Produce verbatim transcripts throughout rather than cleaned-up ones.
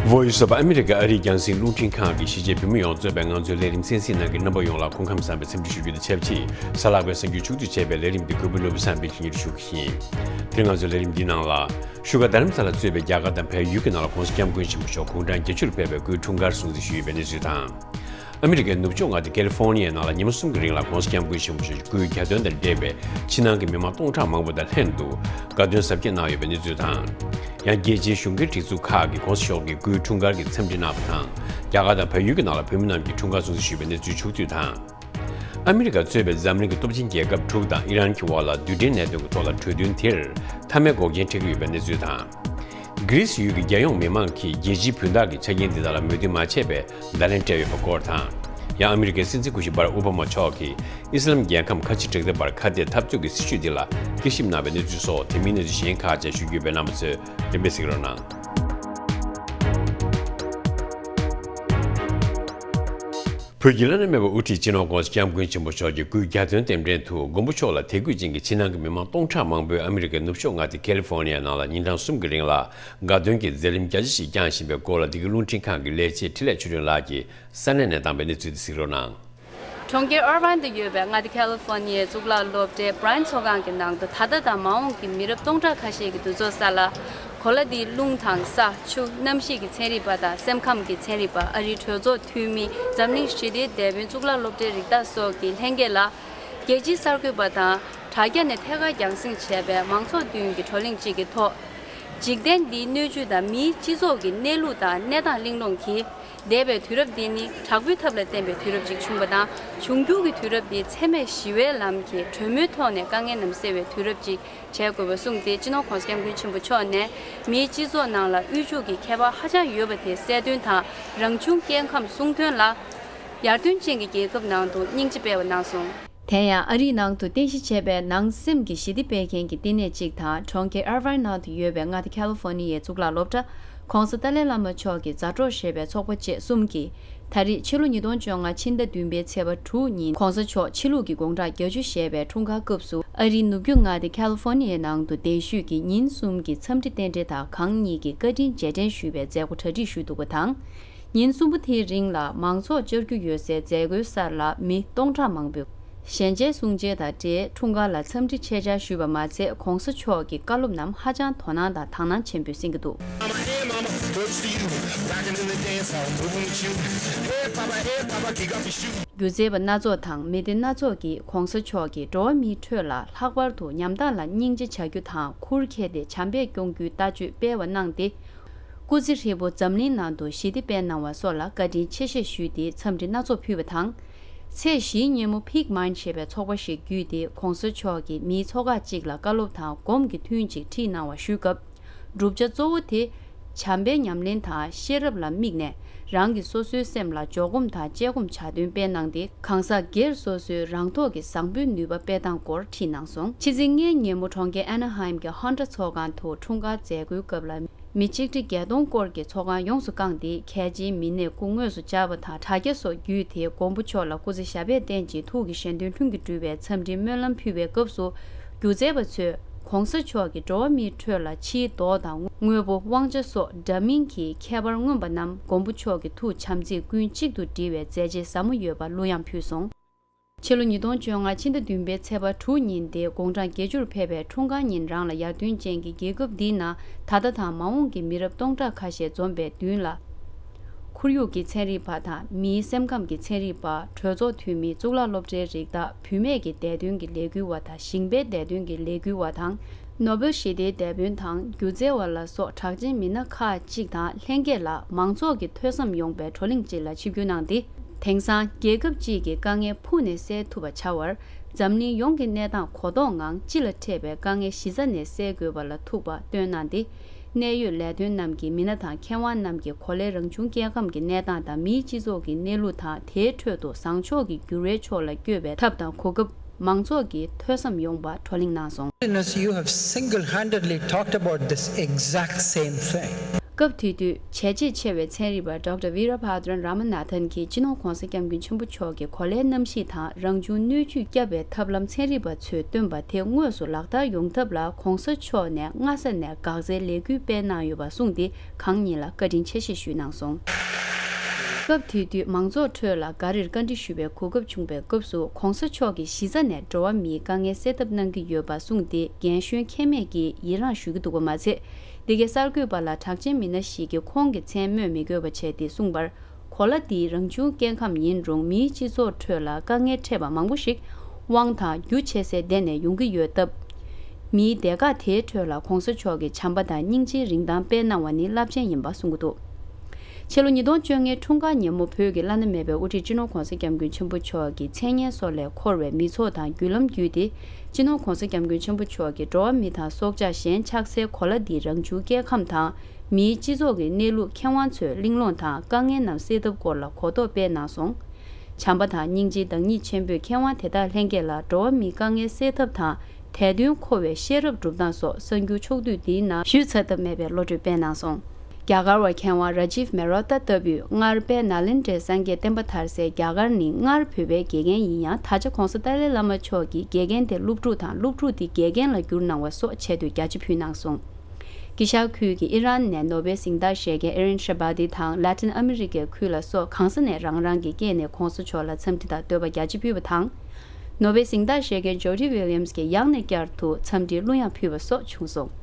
Voice of America ཨ་རིའི་རྒྱང་སྲིང་རླུང་འཕྲིན་ཁང་གིས་གཞིས་བྱེས་བོད་མི་ཡོངས་གཙོས་པའི་ང་ཚོའི་ལས་རིམ་གསན་གཟིགས་གནང་མཁན་རྣམ་པ་ཡོངས་ལ་སྐུ་ཁམས་བཟང་བའི་འཚམས་འདྲི་ཞུ་རྒྱུ་དང་ཆབས་ཅིག་གཟའ་ལྷག་པའི་གཟའ་མཇུག་ཕྱོགས་བསྡུས་བྱས་པའི་ལས་རིམ་འདི་གུས་པ་ནོར་བུ་བསམ་འཕེལ་གྱིས་སྙན་སྒྲོན་ཞུ་གི་ཡིན། དེ་ང་ཚོའི་ལས་རིམ་འདིའི་ནང་ལ། བཞུགས་སྒར་རྡ་རམ་ས་ལ་གཙོས་པའི་རྒྱ་གར་དང་བལ་ཡུལ་གྱི་ནང་ལ་༸གོང་ས་༸སྐྱབས་མགོན་ཆེན་པོ་མཆོག་དགུང་གྲངས་བརྒྱད་ཅུར་ཕེབས་པའི་སྐུའི་འཁྲུངས་སྐར་སྲུང་བརྩི་ཞུས་ཡོད་པའི་གནས་ཚུལ་དང་། ཨ་མི་རི་ཀའི་ནུབ་ཕྱོགས་མངའ་སྡེ་ཀ་ལི་ཧྥོ་ནི་ཡའི་ནང་ལ་ཉི་མ་གསུམ་གྱི་རིང་ལ་༸གོང་ས་༸སྐྱབས་མགོན་ཆེན་པོ་མཆོག་སྐུའི་གྱ་སྟོན་དང་འབྲེལ་བའི་ཕྱི་ནང་གི་མི་མང་སྟོང་ཕྲག་མང་པོ་དང་ལྷན་དུ་དགའ་སྟོན་གཟབ་རྒྱས་གནང་ཡོད་པའི་གནས་ཚུལ་དང་། ཡང་རྒྱལ་སྤྱིའི་གཞུང་འབྲེལ་སྒྲིག་འཛུགས་ཁག་གིས་༸གོང་ས་མཆོག་གི་སྐུའི་འཁྲུངས་སྐར་གྱི་འཚམས་འདྲི་གནང་བ་དང་། རྒྱ་གར་དང་བལ་ཡུལ་གྱི་ནང་ལ་བོད་མི་རྣམས་ཀྱིས་འཁྲུངས་སྐར་སྲུང་བརྩི་ཞུས་པའི་གནས་ཚུལ་ཕྱོགས་བསྡུས་དང་། ཨ་མི་རི་ཀ་གཙོས་པའི་འཛམ་གླིང་གི་སྟོབས་ཆེན་རྒྱལ་ཁབ་དྲུག་དང་ཨི་རན་གྱི་དབར་ལ་རྡུལ་ཕྲན་གནད་དོན་གྱི་ཐོག་ལ་གྲོས་མཐུན་དེར་མཐའ་མའི་འགོག་རྐྱེན་འཕྲད་ཀྱི་ཡོད་པའི་གནས་ཚུལ་དང་། གྷི་རིས་ཡུལ་གྱི་རྒྱལ་ཡོངས་མི་མང་གིས་རྒྱལ་སྤྱིའི་བུན་བདག་གི་ཆ་རྐྱེན་འདི་དག་ལ་མོས་མཐུན་མ་བྱས་པའི་བརྡ་ལན་སྤྲད་ཡོད་པ་སྐོར་དང་། ཡང་ཨ་མི་རི་ཀའི་སྲིད་འཛིན་སྐུ་ཞབས་སྦ་རག་ཨོ་བྷ་མ་མཆོག་གིས་ཨི་སི་ལམ་རྒྱལ་ཁམས་ཁ་ཆེ་དྲག་ཐབས་པར་ཁ་གཏད་འཐབ་རྩོད་ཀྱི་སྲིད་བྱུས་འདི་ལ་བསྐྱར་ཞིབ་གནང་བའི་གནས་ཚུལ་སོགས། དེ་མིན་གནས་ཚུལ་གཞན་ཁག་བཅས་ཞུ་རྒྱུ་ཡོད་པས་རྣམ་པ་ཚོས་རིམ་པས་གཟིགས་རོགས་གནང་། བོད་ཀྱི་བླ་ན་མེད་པའི་དབུ་ཁྲིད་སྤྱི་ནོར་༸གོང་ས་༸སྐྱབས་མགོན་ཆེན་པོ་མཆོག་གི་སྐུའི་གྱ་སྟོན་རྟེན་འབྲེལ་དུ་མགོན་པོ་མཆོག་ལ་དད་གུས་ཅན་གྱི་ཕྱི་ནང་གི་མི་མང་སྟོང་ཕྲག་མང་པོས་ཨ་མི་རི་ཀའི་ནུབ་ཕྱོགས་མངའ་སྡེ་ཀ་ལི་ཧྥོ་ནི་ཡའི་ནང་ལ་ཉིན་གྲངས་གསུམ་གྱི་རིང་ལ་དགའ་སྟོན་གྱི་མཛད་རིམ་རྒྱ་ཆེ་ཞིག་བསྐྱངས་བཞིན་པའི་སྐོར་ལ། འདི་གའི་རླུང་འཕྲིན་ཁང་གི་ལས་བྱེད་འཕྲིན་ལས་ཆོས་སྒྲོན་ལགས་ཀྱིས་ས་གནས་ནས་བཏང་བའི་གནས་ཚུལ་དེ་གཟིགས་རོགས་གནང་། གྲོང་ཁྱེར་ཨར་ཝན་དུ་ཡོད་པའི་མངའ་སྡེ་ཀ་ལི་ཧྥོ་ནི་ཡའི་གཙུག་ལག་སློབ་གྲྭའི་བྷ་ར་ཡན་ཚོགས་ཁང་གི་ནང་དུ། ད་ལྟ་དང་མ་འོངས་ཀྱི་མི་རབས་སྟོང་ཕྲག་ཁ་ཤས་ཀྱི་འདུ་ཚོགས་ས་ལ། གོ་ལ་འདིའི་རླུང་དང་ས། ཆུ། གནམ་གཤིས་ཀྱི་ཚན་རིག་པ་དང་སེམས་ཁམས་ཀྱི་ཚན་རིག་པ། ཨ་རིའི་གྲོས་ཚོགས་འཐུས་མི། འཛམ་གླིང་ཞི་བདེའི་དེད་དཔོན། གཙུག་ལག་སློབ་གྲྭའི་རིགས་བདག་སོགས་ཀྱི་ལྷན་རྒྱས་ལ། རྒྱལ་སྤྱིའི་གསར་འགོད་པ་དང་། དྲ་རྒྱ་ནས་ཐད་ཀར་རྒྱང་སྲིང་བྱས་པའི་མང་ཚོགས་མདུན་གྱི་བགྲོ་གླེང་གཅིག་གི་ཐོག་འཇིག་རྟེན་འདིའི་སྣོད་བཅུད་དང་མིའི་སྤྱི་ཚོགས་ཀྱི་གནས་ལུགས་དང་གནས་སྟངས་གླེང་སློང་གིས། འདས་པའི་དུས་རབས་འདི་ནི་དྲག་པོའི་ཐབས་ལ་བརྟེན་པའི་དུས་རབས་ཅིག་བྱུང་བ་དང་། འབྱུང་འགྱུར་གྱི་དུས་རབས་འདི་འཚེ་མེད་ཞི་བའི་ལམ་གྱི་གྲོས་མོལ་ཐོག་ནས་དཀའ་ངལ་རྣམས་སེལ་བའི་དུས་རབས་ཅིག་བྱེད་དགོས་པ་གསུངས་ཏེ། སྤྱི་ནོར་༸གོང་ས་༸སྐྱབས་མགོན་ཆེན་པོ་མཆོག་ནས་མིའི་སྤྱི་ཚོགས་ནང་ལ་དབུལ་ཕྱུག་གི་ཁྱད་པར་ཧ་ཅང་ཡོད་པ་དེ་གསལ་སྟོན་དང་། རང་བྱུང་སྐྱེ་ཁམས་སྲུང་དོན་ལ་ཡར་ཐོན་ཅན་གྱི་རྒྱལ་ཁབ་ནང་དུ་སྙིང་རྗེ་སྤེལ་བ་གནང་སོང་། དེ་ཡང་ཨ་རིའི་ནང་དུ་རྟེན་གཞི་བྱས་པའི་ནང་སེམས་ཀྱི་ཞི་བདེ་སྤེལ་མཁན་གྱི་བསྟི་གནས་གཅིག་དང་། གྲོང་ཁྱེར་ཨར་ཝན་ནང་དུ་ཡོད་པའི་མངའ་སྡེ་ཀ་ལི་ཧྥོ་ནི་ཡའི་གཙུག་ལག་སློབ་གྲྭ། ༸གོང་ས་ཏཱ་ལའི་བླ་མ་མཆོག་གི་མཛའ་གྲོགས་ཞེས་པའི་ཚོགས་པ་བཅས་གསུམ་གྱིས། ད་རེས་ཕྱི་ལོ་ཉིས་སྟོང་བཅོ་ལྔ་ཕྱི་ཟླ་བདུན་པའི་ཚེས་པ་དྲུག་ཉིན་༸གོང་ས་མཆོག་ཕྱི་ལུགས་ཀྱི་དགུང་གྲངས་བརྒྱད་ཅུ་བཞེས་པའི་འཁྲུངས་སྐར་སྐབས་སུ། ཨ་རིའི་ནུབ་རྒྱུད་མངའ་སྡེ་ཀ་ལི་ཧྥོ་ནི་ཡའི་ནང་དུ་གདན་ཞུས་ཀྱིས་ཉིན་གསུམ་གྱི་འཚམས་འདྲི་རྟེན་འབྲེལ་དང་། གང་ཉིད་ཀྱིས་བཀའ་དྲིན་རྗེས་དྲན་ཞུས་པའི་མཛད་སྒོ་གྲ་སྒྲིག་ཞུས་པ་འདུག་པ་དང་། ཉིན་གསུམ་པོ་དེའི་རིང་ལ་མང་ཚོགས་བཅར་རྒྱུ་ཡོད་སའི་མཛད་སྒོའི་སར་ལ་མི་སྟོང་ཕྲག་མང་པོས་ཞལ་མཇལ་གསུང་མཇལ་དང་འབྲེལ་འཁྲུངས་སྐར་ལ་འཚམས་འདྲི་ཆེད་བཅར་ཞུས་པ་མ་ཚད། ༸གོང་ས་མཆོག་གི་བཀའ་སློབ་རྣམས་ཧ་ཅང་དོ་སྣང་དང་དག་སྣང་ཆེན་པོས་གསན་གྱི་འདུག Mama, hey mama, what's to you? Rockin' in the dance hall, moving with you. Hey papa, hey papa, kick up your shoes. སྒྱུ་རྩལ་པ་སྣ་ཚོགས་དང་མི་སྡེ་སྣ་ཚོགས་ཀྱིས་༸གོང་ས་མཆོག་གིས་འགྲོ་བ་མིའི་ཁྲོད་ལ་ལྷག་པར་དུ་ཉམ་ཐག་ལ་སྙིང་རྗེ་བྱ་རྒྱུ་དང་ཁུར་ཁྱེར་ཏེ་བྱམས་པས་སྐྱོང་རྒྱུའི་ལྟ་སྤྱོད་སྤེལ་བ་གནང་སྟེ། སྐུ་ཚེ་ཧྲིལ་པོ་འཛམ་གླིང་ནང་དུ་ཞི་བདེ་སྤེལ་གནང་བ་སོགས་ལ་བཀའ་དྲིན་ཆེ་ཞེས་ཞུས་ཏེ་འཚམས་འདྲི་སྣ་ཚོགས་ཕུལ་བ་དང་། ཚེས་བཞིའི་ཉིན་མོ་Peak Mind ཞེས་པའི་ཚོགས་པ་ཞིག་བརྒྱུད་དེ་༸གོང་ས་མཆོག་གིས་མིའི་ཚོགས་ཁག་ཅིག་ལ་བཀའ་སློབ་དང་སྒོམ་གྱི་ཐུན་གཅིག་ཁྲིད་གནང་བ་ཞུས་སྐབས། བསྒྲུབ་བྱ་གཙོ་བོ་དེ། བྱམས་པའི་ཉམས་ལེན་དང་ཤེས་རབ་ལ་དམིགས་ནས། རང་གིས་སོ་སོའི་སེམས་ལ་འཇོག་སྒོམ་དང་དཔྱད་སྒོམ་བྱ་སྟོན་སྤེལ་གནང་སྟེ། གང་ཟག་སྒེར་སོ་སོའི་རང་རྟོགས་ཀྱིས་བཟང་པོའི་ནུས་པ་སྤེལ་སྟངས་སྐོར་ཁྲིད་གནང་སོང་། ཕྱི་ཚེས་ལྔའི་ཉིན་མོ་གྲོང་ཁྱེར་ཨ་ན་ཧའིམ་གྱི་ཧོན་ཌ་ཚོགས་ཁང་དུ་འཁྲུངས་སྐར་མཛད་སྒོའི་སྐབས་ལ། མི་གཅིག་ཁྲི་བརྒྱད་སྟོང་སྐོར་གྱི་ཚོགས་ཁང་ཡོངས་སུ་བཀང་སྟེ། གལ་ཆེའི་མི་སྣས་སྐུ་དངོས་སུ་བཅར་བ་དང་། དྲ་རྒྱ་སོགས་བརྒྱུད་དེ་མགོན་པོ་མཆོག་ལ་སྐུ་ཚེ་ཞབས་པད་བརྟན་ཅིང་ཐུགས་ཀྱི་གཞན་དོན་ལྷུན་གྱིས་གྲུབ་པའི་འཚམས་འདྲིའི་སྨོན་ལམ་ཕུལ་བའི་སྐབས་སུ། སྒྱུ་རྩལ་པ་ཚོས་༸གོང་ས་མཆོག་གིས་འགྲོ་བ་མིའི་ཁྲོད་ལ་ཕྱིའི་མདོག་དང་དངོས་པོ། དབང་ཆ་སོགས་འདྲ་མིན་གྱི་ཁྱད་པར་མངོན་པ་རྣམས་མགོན་པོ་མཆོག་གི་ཐུགས་བྱམས་བརྩེས་ཀུན་གཅིག་ཏུ་སྒྲིལ་བའི་མཛད་རྗེས་ཟབ་མོ་ཡོད་པར་གླུ་དབྱངས་ཕུལ་སོང་། ཕྱི་ལོ་ཉིས་སྟོང་བཅོ་ལྔ་ཕྱི་ཟླ་བདུན་པའི་ཚེས་པ་དྲུག་ཉིན་ཏེ་དགུང་གྲངས་བརྒྱད་ཅུར་ཕེབས་པའི་འཁྲུངས་སྐར་ཉིན་རང་ལ་ཡར་ཐོན་ཅན་གྱི་རྒྱལ་ཁབ་འདིའི་ནང་ད་ལྟ་དང་མ་འོངས་ཀྱི་མི་རབས་སྟོང་ཕྲག་ཁ་ཤས་འཛོམས་པའི་མདུན་ལ། ཁོར་ཡུག་གི་ཚན་རིག་པ་དང་མིའི་སེམས་ཁམས་ཀྱི་ཚན་རིག་པ། གྲོས་ཚོགས་འཐུས་མི། གཙུག་ལག་སློབ་གྲྭའི་རིགས་བདག་བུད་མེད་ཀྱི་བདེ་དོན་གྱི་ལས་འགུལ་བ་དང་། ཞིང་པའི་བདེ་དོན་གྱི་ལས་འགུལ་བ་དང་། ནོ་བེལ་ཞི་བདེའི་དེད་དཔོན་དང་། སྒྱུ་རྩལ་བ་ལ་སོགས་གྲགས་ཅན་མི་སྣ་ཁག་ཅིག་དང་ལྷན་རྒྱས་ལ་མང་ཚོགས་ཀྱི་ཐོས་བསམ་ཡོང་བའི་བགྲོ་གླེང་ཅིག་ལ་ཆིབས་བསྒྱུར་གནང་སྟེ། དེང་སང་རྒྱལ་ཁབ་ཅིག་གི་དཀའ་ངལ་ཕུགས་ནས་སེལ་ཐུབ་པ་བྱ་བར། འཛམ་གླིང་ཡོངས་ཀྱི་གནས་སྟངས་གོ་རྟོགས་ངང་སྤྱི་ལ་འཕྲད་པའི་དཀའ་ངལ་གཞི་རྩ་ནས་སེལ་དགོས་པ་ལ་ཐུག་པ་སྟོན་གནང་སྟེ། གནད་ཡོད་ལས་དོན་རྣམས་ཀྱིས་མི་སྣ་དང་མཁས་དབང་རྣམས་ཀྱིས་གོ་ལའི་རང་བྱུང་སྐྱེ་ཁམས་ཀྱི་གནས་སྟངས་དང་མིའི་སྤྱི་ཚོགས་ཀྱི་གནས་ལུགས་དང་། དེའི་ཁྲོད་དུ་བཟང་ཕྱོགས་ཀྱི་འགྱུར་བའི་ཕྱོགས་ལ་བསྐྱོད་པའི་ཐབས་དང་གོ་སྐབས། མང་ཚོགས་ཀྱི་ཐོས་བསམ་ཡོང་བར་བགྲོ་གླེང་གནང་སོང་། Goodness, you have single-handedly talked about this exact same thing. སྐབས་དེ་དུས་བྱས་རྗེས་ཆེ་བའི་ཚན་རིག་པ་ཌོག་ཊར་ཝི་ར་བྷ་དྲན་ར་མ་ན་ཐན་གྱིས་སྤྱི་ནོར་༸གོང་ས་༸སྐྱབས་མགོན་ཆེན་པོ་མཆོག་གི་གོ་ལའི་གནམ་གཤིས་དང་རང་བྱུང་སྣོད་བཅུད་བསྐྱབ་པའི་ཐབས་ལམ་ཚན་རིག་པ་ཚོས་བཏོན་པ་དེ་དངོས་སུ་ལག་བསྟར་ཡོང་ཐབས་ལ་༸གོང་ས་མཆོག་ནས་སྔ་ས་ནས་འགག་རྩའི་ལས་འགུལ་སྤེལ་གནང་ཡོད་པ་གསུངས་ཏེ་གང་ཉིད་ལ་བཀའ་དྲིན་ཆེ་ཞེས་ཞུས་གནང་སོང་། སྐབས་དེ་དུས་མང་ཚོགས་ཁྲོད་ལ་ག་རེར་བཀའ་འདྲི་ཞུ་བའི་གོ་སྐབས་བྱུང་བའི་སྐབས་སུ་༸གོང་ས་མཆོག་གིས་གཞི་རྩ་ནས་འགྲོ་བ་མིའི་དཀའ་ངལ་སེལ་ཐབས་གནང་གི་ཡོད་པ་གསུངས་ཏེ་རྒན་གཞོན་ཁྱད་མེད་ཀྱིས་ཡི་རངས་ཞུ་གི་འདུག་པ་མ་ཚད། འདི་གའི་གསར་འགོད་པ་ལ་གྲགས་ཅན་མི་སྣ་ཞིག་གིས་ཁོང་གི་མཚན་སྨོས་མི་དགོས་པ་བྱས་ཏེ་གསུངས་པར། གོ་ལ་འདིའི་རང་བྱུང་སྐྱེ་ཁམས་ཡིན་རུང་མིའི་སྤྱི་ཚོགས་ཁྲོད་ལ་དཀའ་ངལ་འཕྲད་པ་མང་པོ་ཞིག་དབང་དང་རྒྱུ་ཆད་སའི་སྡེ་ནས་ཡོང་གི་ཡོད་སྟབས། མིའི་སྡེ་ཁག་དེའི་ཁྲོད་ལ་༸གོང་ས་མཆོག་གིས་བྱམས་པ་དང་སྙིང་རྗེའི་རིན་ཐང་སྤེལ་གནང་བ་ནི་རླབས་ཆེན་ཡིན་པ་གསུང་གི་འདུག་ཕྱི་ལོ་ཉིས་སྟོང་བཅོ་ལྔའི་འཁྲུངས་སྐར་ཉིན་མོ་བོད་ཀྱི་བླ་ན་མེད་པའི་དབུ་ཁྲིད་སྤྱི་ནོར་༸གོང་ས་༸སྐྱབས་མགོན་ཆེན་པོ་མཆོག་གི་མཚན་སྙན་སོགས་ལས་འཁོར་བའི་མི་ཚོགས་དང་བརྒྱུད་ལམ་བརྒྱུད་དེ། སྤྱི་ནོར་༸གོང་ས་༸སྐྱབས་མགོན་ཆེན་པོ་མཆོག་གིས་འགྲོ་བ་མི་དང་སྲོག་ཆགས་གཞན་ཆགས་སའི་གོ་ལ་འདིའི་རང་བྱུང་སྐྱེ་ཁམས་དང་མིའི་སྤྱི་ཚོགས་ཀྱི་གནས་ལུགས་མཁས་དབང་ཚོས་གླེང་སློང་དང་དཀའ་ངལ་རྣམས་སེལ་ཐབས་སྐོར་ལ་གོ་རྟོགས་སྤེལ་གནང་སོང་། བྱམས་པ་དང་སྙིང་རྗེའི་བདག་ཉིད་ཆེན་པོས་མཁས་དབང་དེ་དག་ལྷན་རྒྱས་ལ་འགྲོ་བ་མིའི་དཀའ་ངལ་སེལ་ཐབས་དང་དད་འདུན་འཁོར་བའི་ཤེས་རབ་སྒྲུབ་སྟངས་སོགས་གསར་འགྱུར་ཕྱོགས་བསྡུས་འདིའི་ནང་ཞུས་ཚར་ཐབས་མེད་པའི་བློ་གྲོས་སྤེལ་གནང་སོང་། རྒྱ་གར་བ་མཁས་དབང་ར་ཇིབ་མེ་རོ་ཏ་ལྟ་བུས་སྔར་དཔལ་ནཱ་ལེནྡྲའི་སངས་རྒྱས་བསྟན་པ་དར་སའི་རྒྱ་གར་ནི་སྔར་བོད་པའི་དགེ་རྒན་ཡིན་ཡང་ད་ཆ་༸གོང་ས་ཏཱ་ལའི་བླ་མ་མཆོག་གིས་དགེ་རྒན་དེ་སློབ་ཕྲུག་དང་སློབ་ཕྲུག་དེ་དགེ་རྒན་ལ་བསྒྱུར་གནང་བ་སོགས་ཆེད་དུ་རྒྱ་ཆེ་ཕུལ་གནང་སོང་། དཀྱིལ་ཤར་ཁུལ་གྱི་ཨི་རན་ནས་ནོ་བེལ་གཟེངས་རྟགས་བཞེས་མཁན་ཨེ་རན་ཤ་བྷ་ཏི་དང་ལ་ཏིན་ཨ་མི་རི་ཀའི་ཁུལ་ལ་སོགས་གང་ས་ནས་རང་རང་གི་སྐད་ནས་༸གོང་ས་མཆོག་ལ་འཚམས་འདྲི་དང་བསྟོད་པ་རྒྱ་ཆེ་ཕུལ་བ་དང་། ནོ་བེལ་གཟེངས་རྟགས་བཞེས་མཁན་ཇོ་ཌི་ཝི་ལི་ཡམ་སི་གིས་ཡང་ནས་བསྐྱར་དུ་འཚམས་འདྲིའི་གླུ་དབྱངས་ཕུལ་བ་སོགས་བྱུང་སོང་།